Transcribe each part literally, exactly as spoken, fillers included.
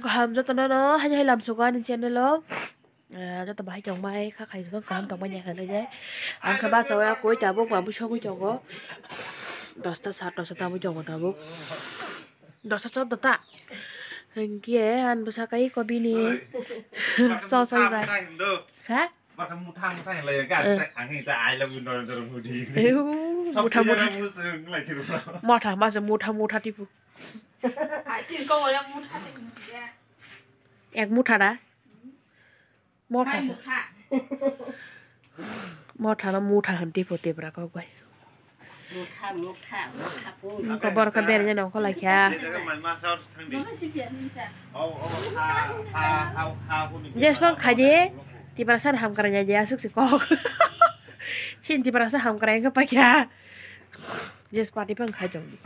Kaham jotono no, haini hai lamsogo ani channel o. Ah, joto bahai tongbai, kha khai joto kaham tongbai ya hinwi nai. Ang khe bachao ya koi tabuk mamui sogwi tongo. Dosta sat dosta tabuk tongo tabuk. Dosta chot dota. Hingke an bwsa kai ko bini. So soi bai. Ha? Motha motha hinlai ya, ga, ang hita I love you Narendra Modi. Eu, motha motha. Motha, masa motha motha tipu. Ek motha da? Motha se. Motha no motha hwn tipu tebra kok bai. Motha, motha, motha po. Wngkha borok khe berajak nongkhor lai kha. Jeswng khaidi, Tiprasa ni hamkrai ya, ya aswk se kok. Chini Tiprasa hamkrai wngkha paikha. Jes party phang khai tongdi.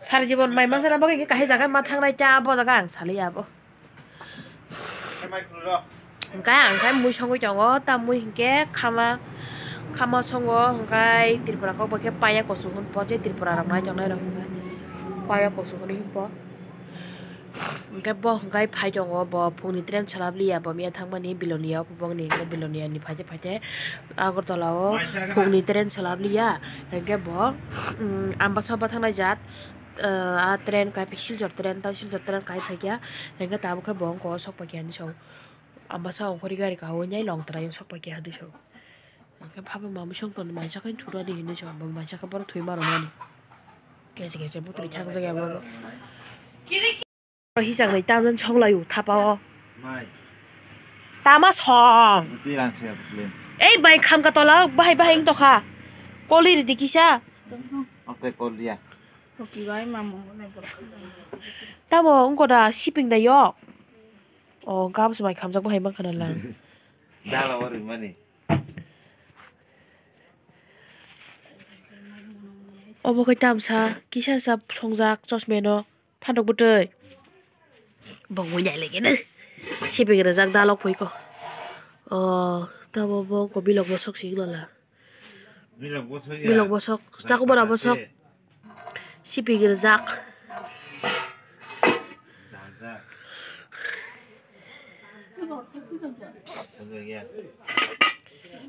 Sar jibon mai mangsa na bagwi kahai jaga ma thangnai ta, bo jaga ang saliya abo. Hingke ang khe mui songwi tongo, ta mui hingke khama, khama songo, hingke Tripura kok bai khe paya kuchuk hwn po, je Tripura rok nai tongnai rok hingke paya kuchuk hwnwi hwn po. Hingke bo hingke phai tongo, bo phungni train swlap liya, bo miya thangmani Bilonia o, bongni hingke Bilonia ni phaide phaide Agartala o phungni train swlap liya, hingke bo, um, Ambasa o thangnai jat, uh, a train kai Silchar train, ta Silchar train kai phaikha, hingke tabuk khe bo wngkha o sok paikha hinwi sao. Ambasa ongkhorwi gari kahai nai Longtrai o sok paikha hinwi sao. Hingke phabo mamui song toni mai sakhe thurani hinwi sao, bo mai sakhe borok thwi mano nani. Kese kese butri thangjak ya bobo. Hisaknai tamjani songlaio thapa o. Mai. Tama song. Twi rang se bukle. Ei bai khamka tola bahai bahai wng tokha. Koli ridi kisa. Oke, kol dia. Tamo wngko da siping da yok. O gabs bai khamjak bahai mankha na lang. Dala o rimani. Obo khe tamsa kisa sa songjak chosmeno. Phantok bwtwi. Bongwi nai lagi na. Sipik rijak dalok pui ko. O tabo bo ko bilok bosok sik dala. Bilok bosok ya. Bilok bosok. Chakubara bosok. Sipik rijak. Dajak. Bosok ya.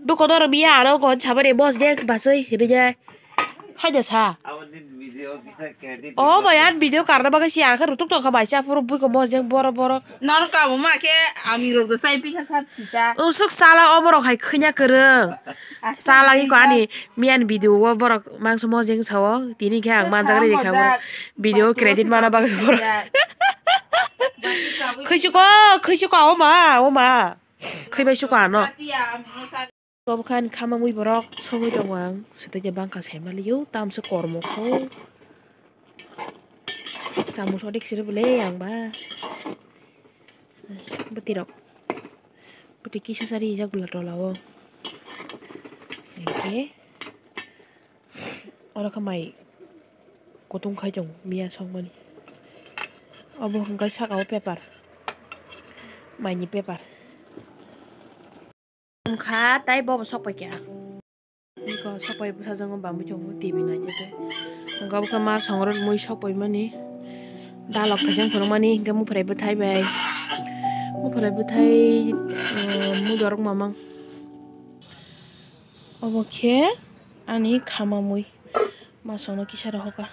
Duko doro miya ano kon sabari bos dek basai hini dai. Haida sa. Abo din video bisa credit. Oh, bayan video karna bagwi si ang khe rutuk tongkha bai sa phuru buiko mojeng boro boro. Nor kabo ma khe ami rok do sai pikha sab sisa. Usuk sala oborok hai khwnya kwrwng. Sala iko ani miyan video o borok mangso mojeng sao tini khe ang manjak ridi kha video credit mana bagwi borok. Khwisuko khwisuko oma oma khwibai suko ano. Tobokhan khamamui borok sogwi tongo ang, swtwi khe bangkha sai manliyo, tamsa kormo kho. Samus odik siri bwle ang ba. Bwtwi rok. Bwtwi kisa sa rijak bwla tola o. Hingke oro khe mai kutung khai tongo miya songmani. Obo hwnkhe saka o paper. Maini paper. Wngkha tai bobo sok paikha. Iko sok pai bwsajwk bamwi tongo T V naitete. Wngkha bwkha ma songrot mui sok paimani. Dalok khaijang phunukmani hinkhe muphrai bwthai bai. Muphrai bwthai, eh, mui borok mamang. Obo khe ani khama mui. Ma songno kisa rohorkha.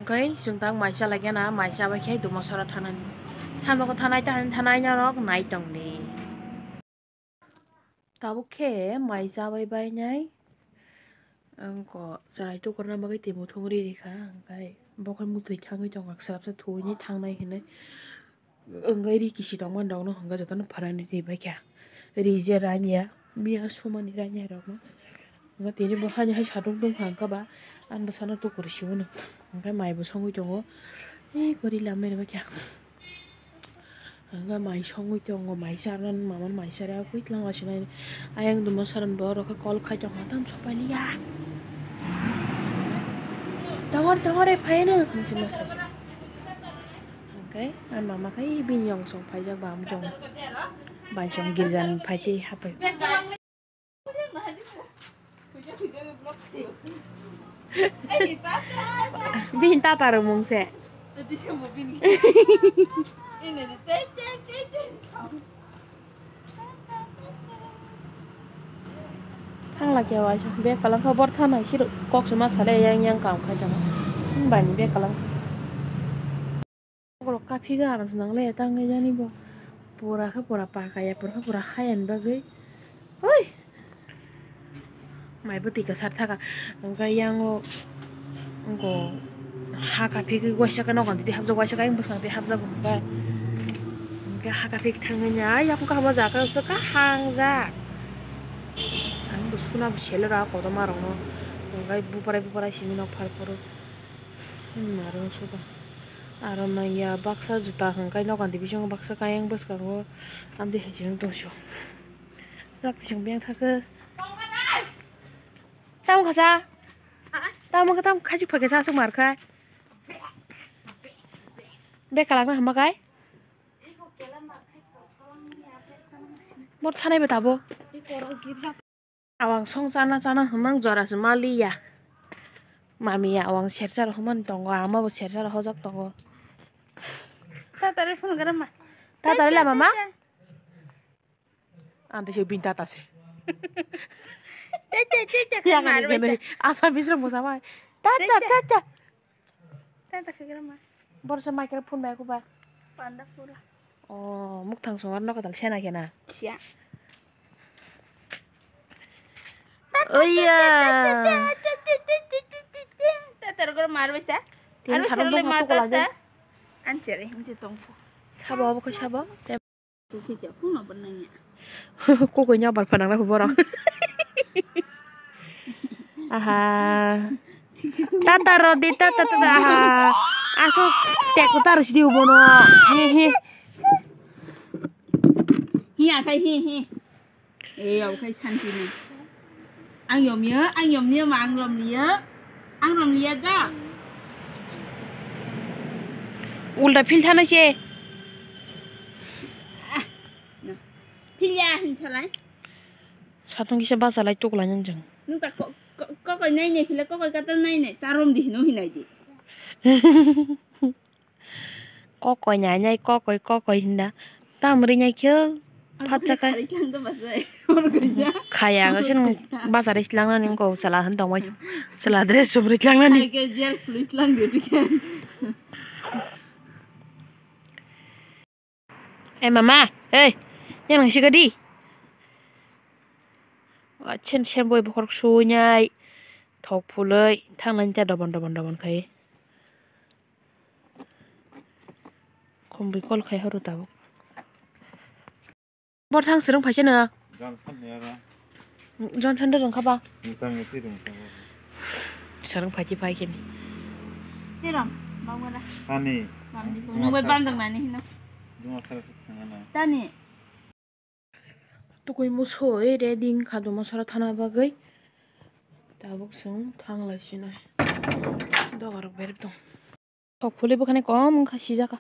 Hwnkhe chwng tang mai cha lai gana, mai cha bai khe dumo sora thanani. Samoko thanai thanai thanai norok nai tongdi. Tabuk khe mai cha bai bai nai. Wngkha chwrai tukurna bagwi twi muthung ri rikha, hwnkhe bo khe muthri thangwi tongkha, swrapsa thuwi thangnai hinwi. Wngkha ri kisi tongmani rokno hwnkhe jotono pharani ribaikha. Ri je ranya, miya sumani ranya rokno. Hwnkhe tini bo hani hai satung tongkha hwnkhe ba, ani bwsano tukur siwono. Hwnkhe mai bo songwi tongo. Ei gori lamai ribaikha. Hwnkhe mai songwi tongo, mai charnani mamani mai chari, a kwi tlang lasinai. Ayang dumo saran bo oro khe kol khai tongkha, tam sopailiya. Tongor, tongor, e phaiyano, hinwi ma sajak. Ai, ang mama khai bini yong song phaijak ba, amtong bai song girja ni phaitwi hapai. Bini tata rwmung se. Thangla khe waisa bag kalang kha, bor thanai siro kok se ma sale yang yang kam khai tong. Bini bag kalang. Borok kaphi ga aro swnam le tang jani bo. Pura khe pura pakaya, pura khe pura hayani bagwi. Oi. Mai bwtwi kwchar thaka. Hwnkhe yango wngkha ha kaphigwi waisa khe nogo twi hapjak, waisa khe ayang bwskang twi hapjak hwnkhe. Hwnkhe ha kaphik thangwi ya yakung kaham o jaga o swkha hangjak. Ang bo suna bo sele ra kotorma rokno. Hwnkhe buparai buparai simi nok phar phuru. Hmm, aro suka. Aro manya baksa juta hwnkhe nogo twi bisingo baksa khe ayang bwskango. Amtwi hai se wng tong sio. Lak sing beng thakhe. Tamo khasa? Tamo khe tamo khachi phai khe sa aswk mar khai. Bag kalangna hama khai. Bor thanai bo tabo. Awang song chana chana hwnmang jora se maliya. Mamiya awang sersa rok hwnmani tongo, ama bo sersa rok hojak tongo. Tatari phone gra ma. Tatari lama ma? Ante se bin tata se. Te, te, te, te, yang mar ani bai kene sa. Assamese rok mosa bai. Tata, te, te. Tata. Tata khe gra ma. Borsa microphone bai ko ba. Panda pura. Oh, mukthang songar no katal sena kena. Siya. Oya. Tata rok mar bai sa. Tin aro sarong sero le tong ma hatu kola de. Tata. Ancheri hinje tongfo. Sabo abo khe sabo. Kokoi ni abar phanang na borok. Aha. Tata rodi tata tata aha. Asuk tek taro sidi ubono. He he. Hi akai hi hi. E okai santi ni. Ang yom ya, ang yom ni ma ang lom ni ya. Ang lom ni ya da. Ulta phil thana se. Philia hin salai. Satung kisa basa lai tuk lai nang jang. Nung ta ko, ko, kokoi nai nai phila kokoi katal nai nai tarom di hino hinai di. Kokoi nai nai kokoi kokoi hinda. Tam ri nai khe. Phat chakai. Khaya ga sin basa ri lang nani ko sala han tong mai. Sala dress sum ri lang nani. Ke gel fluid lang di. Ei mama, ei, yang nang sika di. Achen sem boi bokhorok suinai, thok phuloi, thanglai ta dobon dobon dobon khai. Khomboi kol khai horo tabuk. Bor thang sirung phaisa no. Johnson ni aro. Johnson de rwngkha ba? Nitang ni twi rwngkha ba? Sarang phachi phai khe ni. Tiram, bangwara. Ani. Bamdi ko. Nungbai bandang nani hino. Duma sara se thangana. Tani. Tukui muso e re ding kha duma sara thana bagwi. Tabuk sung thang lai sinai. Doga rok berep tong. Thok phuli bwkhani kom wngkha sijaka.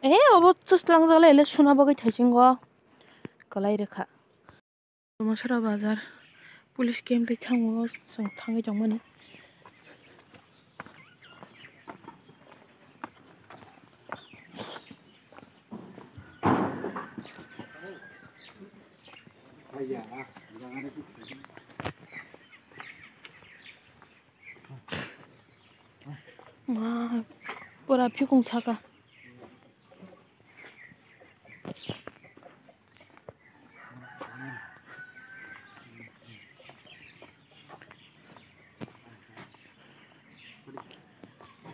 E obo chwslang jala ele suna bagwi thaisingo. Kwlai rwkha. Masora bazar police camp tei thango chwng thangwi tongmani. Ma, pura phikung saka.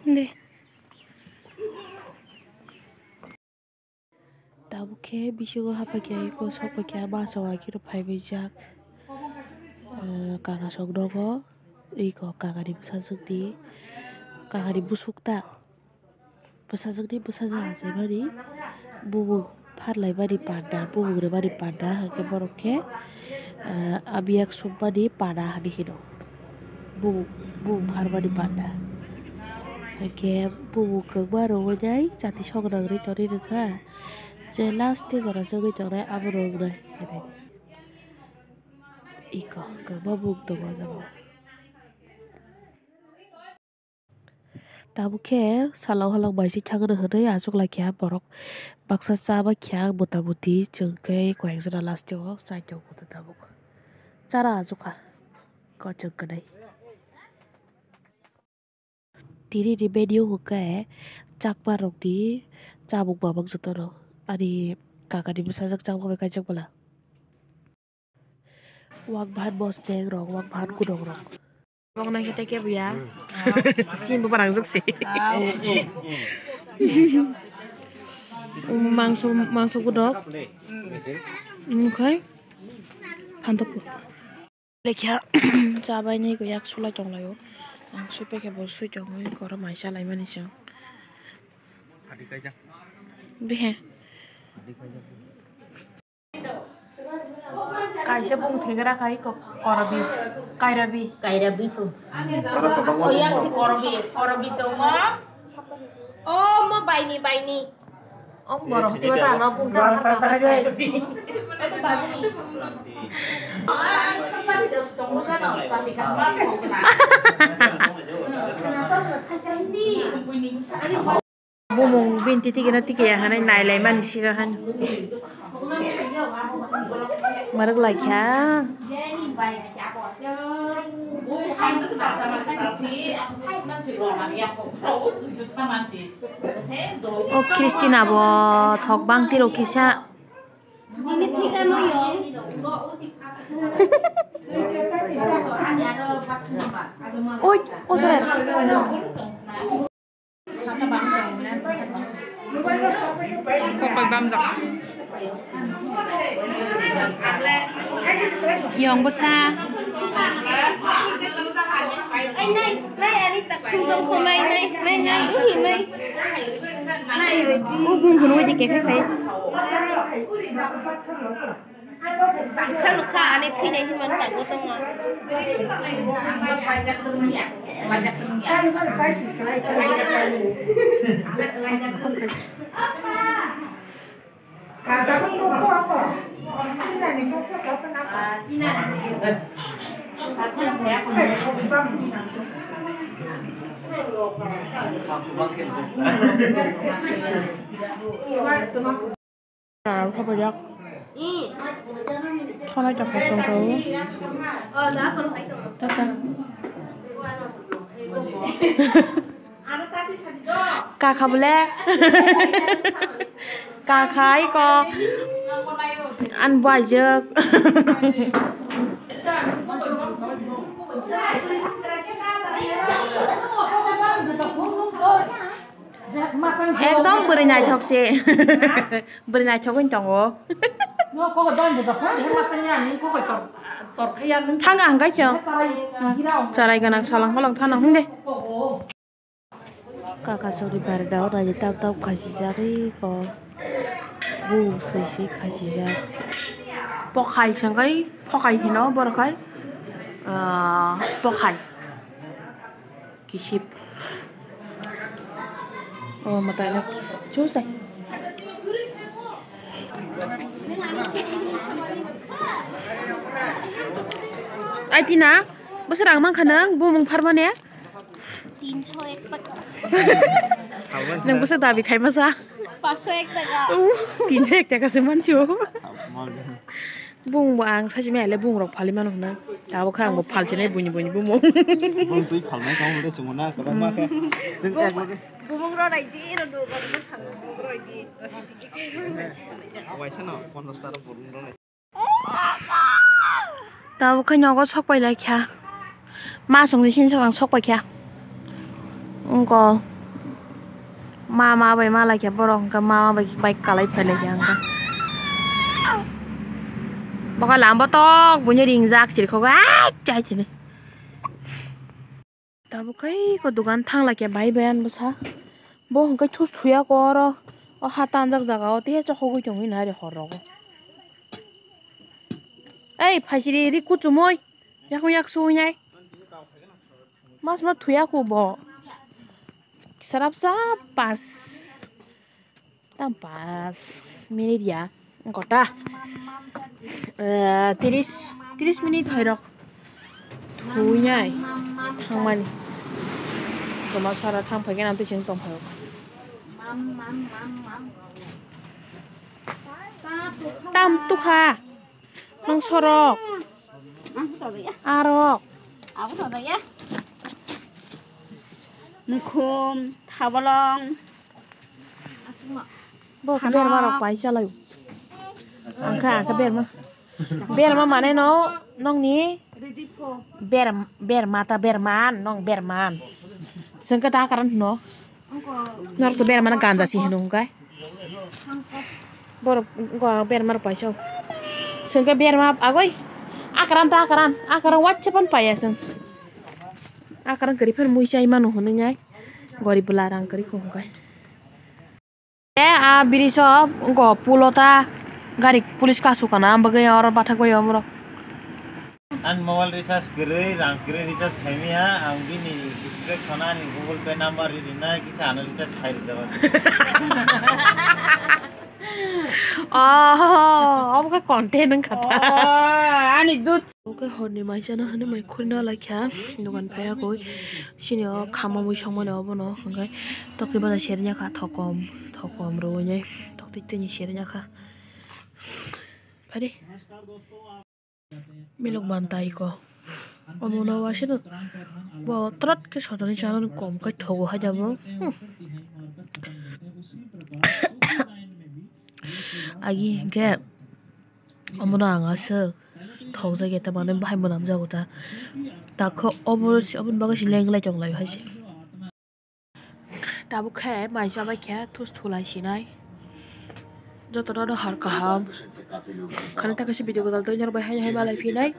De. Tabuk khe bisingo haphaikhe eko sokphaikhe bus o agiro phaibaijak. Ah, kaka sok nogo eko kakani bwsajwkni, kakani bwswk ta bwsajwkni bwsajwk achaimani bubuk pharlaimani panda, bubuk rwmani panda, hwnkhe borok khe, ah, abiyak sukmani pada hinwi hino. Bubuk, bubuk pharmani panda. Hwnkhe bumung kwbangma rwgwi nai chati soknang rwi tongwi rwkha. Je last stage o rw chwngwi tongnai abo rwgnai. Iko kwbangma bumung tongo o jaga o. Tabuk khe salo halok bai se thang rw hwnwi achuk lai kha borok. Baksa cha bai kha mota moti chwng khe koi ek jora last o chai tongo tabuk. Chara achuk kha kochwng kwnwi. Tini ni menu hwnkhe chakma rokni chamung mamang jotono ani kaka ni bwsajwk chakma bai kaijak bwla. Wak bhan bosnek rok, wak bhan kudok rok. Wak nai khe tei kebo ya. Sin bo barang jwk se. Mangso, mangso kudok. Omokhai phantok. Lekha cha bai ni yak sulai tong lai o. Ang sui pekhe bo sui tong oi koro mai cha lai mani chwng. Behe. Kaisa bung thwngwi rakha iko korobi, kairabi. Kairabi phu. O yang si korobi, korobi tongo. O mo baini, baini. O borok tiba ta no bung ta. Bumung bini titi gana tiki ya hanai nai lai mani siro han. Marwk lai kha. O Christina bo thok bang tiro kisa. Oi, o sir. Kokoi bamjak. Yong bwsa. Nai, nai, nai, nai, nai, nai. O bung hwnwi de kekhai khai. Kha lukha ani thwinai hinmani tabuk tongma. Ang kha bwjak. Thonai ta khosong kha o. Tata. Kakha bole. Kakha iko. An bwajak. Ekdom bwrwi naithok se. Bwrwi naithok wng tongo. Thanga hwnkhe khe. Charai gwnang salang holong thano hwnde. Kaka sori barda o naidi tam tam khasijak ri ko. Bung sui sui khasijak. Pokhai sengkai pokhai hino borok hai. Ah, pokhai. Kisip. Oh, matai na. Chusai. Ai Tina, bwswk rang mankha nang bumung pharmane? Tinso ek taka. Nang bwswk dabi khai masa? Paso ek taka. Tinso ek taka se mancho. Bung bo ang sachi mele bung rok phali mano hwnwi. Tabuk kha ang bo phalsinai buini buini bumung. Bung twi phalnai tong hwnwi chwngno na kwbangma khe. Chwng ek loge. Bumung rok nai ji rw do bumung rok di. Waisa no ponchash ta rok bumung rok nai. Tabuk khe nogo sok pai lai kha. Ma songdi sini sok ang sok pai kha. Wngko. Ma ma bai ma lai kha borok hwnkhe ma ma bai bai kalai phai lai kha hwnkhe. Bokha lambo tok buini ringjak chirikhogo ai chai chini. Tabuk khe iko dogan thang lai kha bai bai ani bwsa. Bo hwnkhe thus thuya ko oro o ha tanjak jaga o tei chokogwi tongwi nai re hor rogo. Ei phaisiri ri kuchumui yakung yak suwi nai. Mas ma thuya ku bo. Sarap sa pas. Tam pas minute ya. Kota. Eh, tiris, tiris minute hoirok. Thuinai. Thangmani. Toma sara thang phai kena twi cheng tong phai. Tam tukha. Nang sorok. Arok. Mukhum, thabolong. Bo khe berma rok pai chalai. Angkha, angkha berma. Berma mane no, nongni ber, berma ta berman, nong berman. Sengke ta karan no. Nor to berma na ganja si hino hingkai. Borok go berma rok paisa. Sengke berma agoi. Akaran ta akaran, akaran wacha pan paya seng. Akaran kari phan muisa imano hwnwi nai. Gori bwla rang kari khum kai. E a bridge o go pulo ta gari police kasu kana bagwi oro bathak bai omorok. Ang mobile recharge kwrwi, rang kwrwi recharge khaimaya, ang bini display khana ani Google Pay number rinai kisa ano recharge khai rijak. Oh, obo khe content wngkha ta. Oh, ani dud. Oke, horni maisano hwnwi mai khurina laikha, dogan phaiya koi. Chini o khamamui songmani obono, hwnkhe tokti baja sernya kha, thokom, thokom rwui nai, tokti tini sernya kha. Phari. Milok ban tai ko. Omono waise no bo trat khe sotoni chanani kom khai thogo hai jabo. Hmm. Agi hinkhe omono ang aswk thokjagya ta manwi bahai mwnamjago ta. Takhe obo, oboni bagwi se lenglai tonglaio hai se. Tabuk khe mai chabai khe thus thulai sinai. Jotono no har kaham. Khani ta kaisa video godal twi norok bai hai hai malai phinai.